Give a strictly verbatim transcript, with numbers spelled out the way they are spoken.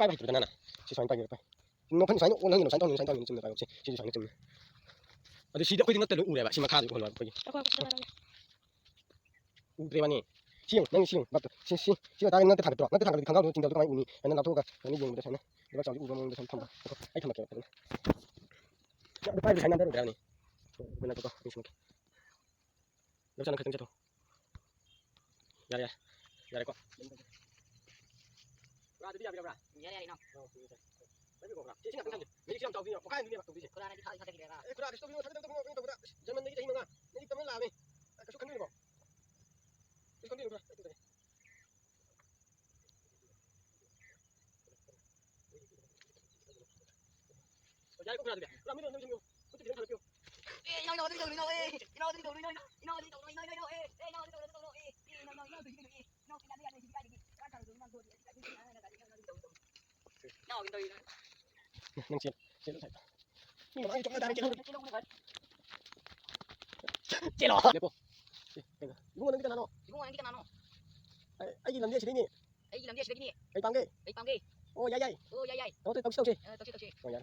ꯄꯥꯏꯕ ꯍꯩꯇꯕꯗ ꯅꯪꯅ꯫ ꯁꯤ ꯁꯨꯃꯥꯏꯅ ꯄꯥꯏꯒꯦ, ꯄꯥꯏ꯫ ꯅꯣꯛꯐꯝ ꯁꯨꯃꯥꯏꯅ ꯑꯣ, ꯅꯪꯒꯤꯅ ꯁꯨꯃꯥꯏꯅ ꯇꯧꯅꯤ, ꯁꯨꯃꯥꯏꯅ ꯇꯧꯅꯤ, ꯆꯨꯝꯅ ꯄꯥꯏꯌꯣ꯫ ꯁꯤ, ꯁꯤꯗꯤ ꯁꯨꯃꯥꯏꯅ ꯆꯨꯝꯅ꯫ ꯑꯗꯨ ꯁꯤꯗꯤ ꯑꯩꯈꯣꯏꯗꯤ ꯉꯛꯇ ꯂꯣꯏ ꯎꯔꯦꯕ꯫ ꯁꯤ ꯃꯈꯥꯗꯤ ꯎꯍꯜꯂꯣ ꯑꯩꯈꯣꯏꯒꯤ꯫ ꯑꯩꯈꯣꯏ ꯑꯩꯈꯣꯏ ꯁꯤꯗ ꯄꯥꯏꯔꯛꯑꯒꯦ꯫ ꯎꯗ꯭ꯔꯦꯕꯅꯤ꯫ ꯁꯤ ꯌꯦꯡꯉꯨ, ꯅꯪ ꯁꯤ ꯌꯦꯡꯉꯨ, ꯚꯥꯞꯇꯣ꯫ ꯁꯤ, ꯁꯤ, ꯁꯤ ꯃꯇꯥꯡꯗ ꯅꯪ ꯊꯥꯡꯒꯠꯇ꯭ꯔꯣ? ꯅꯪ ꯊꯥꯡꯒꯠꯂꯗꯤ ꯈꯪꯒꯥꯎꯗꯣ ꯆꯤꯡꯗꯕꯗꯣ ꯀꯃꯥꯏꯅ ꯎꯅꯤ? ꯍꯥꯏꯅ ꯂꯥꯞꯊꯣꯛꯑꯒ ꯁꯨꯃꯥꯏꯅ ꯌꯦꯡꯕꯗ ꯁꯨꯃꯥꯏꯅ ꯂꯩꯕꯥꯛ ꯆꯥꯎꯁꯤ ꯎꯕ ꯃꯑꯣꯡꯗ ꯁꯨꯃꯥꯏꯅ ꯊꯝꯕ꯫ ꯑꯩ ꯊꯝꯃꯛꯀꯦ ꯐꯖꯅ꯫ ꯑꯗꯨ ꯄꯥꯏꯕꯗꯤ ꯁꯨꯃꯥꯏꯅ ꯅꯥꯟꯊꯔ ꯎꯗ꯭ꯔꯦ ꯍꯥꯏꯕꯅꯤ꯫ ꯅꯪ ꯆꯠꯂꯣ, ꯈꯤꯇꯪ ꯆꯠꯂꯣ꯫ ꯌꯥꯔꯦ, ꯌꯥꯔꯦ꯫ ꯌꯥꯔꯦꯀꯣ꯫ ꯄꯨꯔꯥ ꯑꯗꯨꯗꯤ ꯌꯥꯕꯤꯔꯕ꯭ꯔꯥ? ꯌꯥꯔꯦ, ꯌꯥꯔꯦ, ꯏꯅꯥꯎ꯫ ꯑꯣ, ꯐꯔꯦ, ꯐꯔꯦ꯫ ꯂꯩꯕꯤꯀꯣ, ꯄꯨꯔꯥ꯫ ꯁꯤ, ꯁꯤ ꯉꯥꯛꯇꯪ ꯊꯝꯁꯦ꯫ ꯃꯤꯅꯤꯠꯁꯤ ꯌꯥꯝ ꯆꯥꯎꯗꯣꯏꯅꯦ꯫ ꯄꯣꯛꯈꯥꯏ ꯑꯃꯗꯣꯏꯅꯦꯕ ꯇꯧꯗꯣꯏꯁꯦ꯫ ꯈꯨꯔꯥꯅꯗꯤ ꯊꯥꯗꯤ ꯊꯥꯗꯈꯤꯗ꯭ꯔꯦꯕ꯫ ꯑꯦ, ꯈꯨꯔꯥ ꯀꯩꯁꯨ ꯇꯧꯕꯤꯅꯣ, ꯊꯥꯗ ꯇꯧꯕꯅꯣ, ꯀꯩꯅꯣ ꯇꯧꯕꯗ꯫ ꯖꯔꯃꯟꯗꯒꯤ ꯆꯍꯤ ꯃꯉꯥ꯫ ꯅꯪꯗꯤ ꯇꯝꯕ ꯂꯥꯛꯑꯃꯦ꯫ ꯑꯦ, ꯀꯩꯁꯨ ꯈꯟꯕꯤꯔꯨꯅꯨꯀꯣ꯫ ꯀꯩꯁꯨ ꯈꯟꯕꯤꯔꯨꯅꯨ, ꯈꯨꯔꯥ꯫ ꯑꯩ ꯇꯧꯖꯒꯦ꯫ ꯑꯣ, ꯌꯥꯏꯀꯣ, ꯈꯨꯔꯥ, ꯑꯗꯨꯗꯤ꯫ ꯈꯨꯔꯥ, ꯃꯤꯗꯣ ꯑꯝꯇ ꯆꯪꯕꯤꯌꯣ꯫ ꯈꯨꯠꯇ ꯈꯤꯇꯪ ꯊꯥꯡꯒꯠꯄꯤꯌꯣ꯫ ꯑꯦ, ꯏꯅꯥꯎ, ꯏꯅꯥꯎ, ꯑꯗꯨꯗꯤ ꯇꯧꯔꯨꯅꯨ, ꯏꯅꯥꯎ, ꯑꯦ꯫ ꯏꯅꯥꯎ, ꯑꯗꯨꯗꯤ ꯇꯧꯔꯨꯅꯨ, ꯏꯅꯥꯎ, ꯏꯅꯥꯎ, ꯑꯗꯨꯗꯤ ꯇꯧꯔꯨꯅꯨ, ꯏꯅꯥꯎ, ꯏꯅꯥꯎ, ꯑꯗꯨꯗꯤ ꯇꯧꯔꯨꯅꯨ, ꯏꯅꯥꯎ, ꯏꯅꯥꯎ, ꯑꯗꯨꯗꯤ ꯇꯧꯔꯨꯅꯨ, ꯏꯅꯥꯎ꯫ ꯅꯪ ꯆꯦꯜ-, ꯆꯦꯜꯂꯨ ꯁ꯭ꯋꯥꯏꯗ꯫ ꯃꯤ ꯃꯃꯥꯡ ꯆꯠꯅ ꯇꯥꯔꯦ, ꯆꯦꯜꯍꯧꯔꯦ꯫ ꯆꯦꯜꯂꯣ꯫ ꯂꯦꯞꯄꯣ꯫ ꯑꯦ, ꯀꯩꯅꯣ? ꯏꯕꯨꯡꯉꯣ, ꯅꯪꯗꯤ ꯀꯅꯥꯅꯣ? ꯏꯕꯨꯡꯉꯣ, ꯅꯪꯗꯤ ꯀꯅꯥꯅꯣ? ꯑꯩ, ꯑꯩꯒꯤ ꯂꯝꯗꯤ ꯑꯁꯤꯗꯩꯅꯦ꯫ ꯑꯩꯒꯤ ꯂꯝꯗꯤ ꯑꯁꯤꯗꯩꯅꯦ꯫ ꯀꯩ ꯄꯥꯝꯒꯦ? ꯀꯩ ꯄꯥꯝꯒꯦ? ꯑꯣ, ꯌꯥꯏ, ꯌꯥꯏ꯫ ꯑꯣ, ꯌꯥꯏ, ꯌꯥꯏ꯫ ꯇꯧꯁꯤ, ꯇꯧꯁꯤ, ꯇꯧꯁꯤ꯫ ꯑ, ꯇꯧꯁꯤ, ꯇꯧꯁꯤ꯫ ꯑꯣ, ꯌꯥꯏ꯫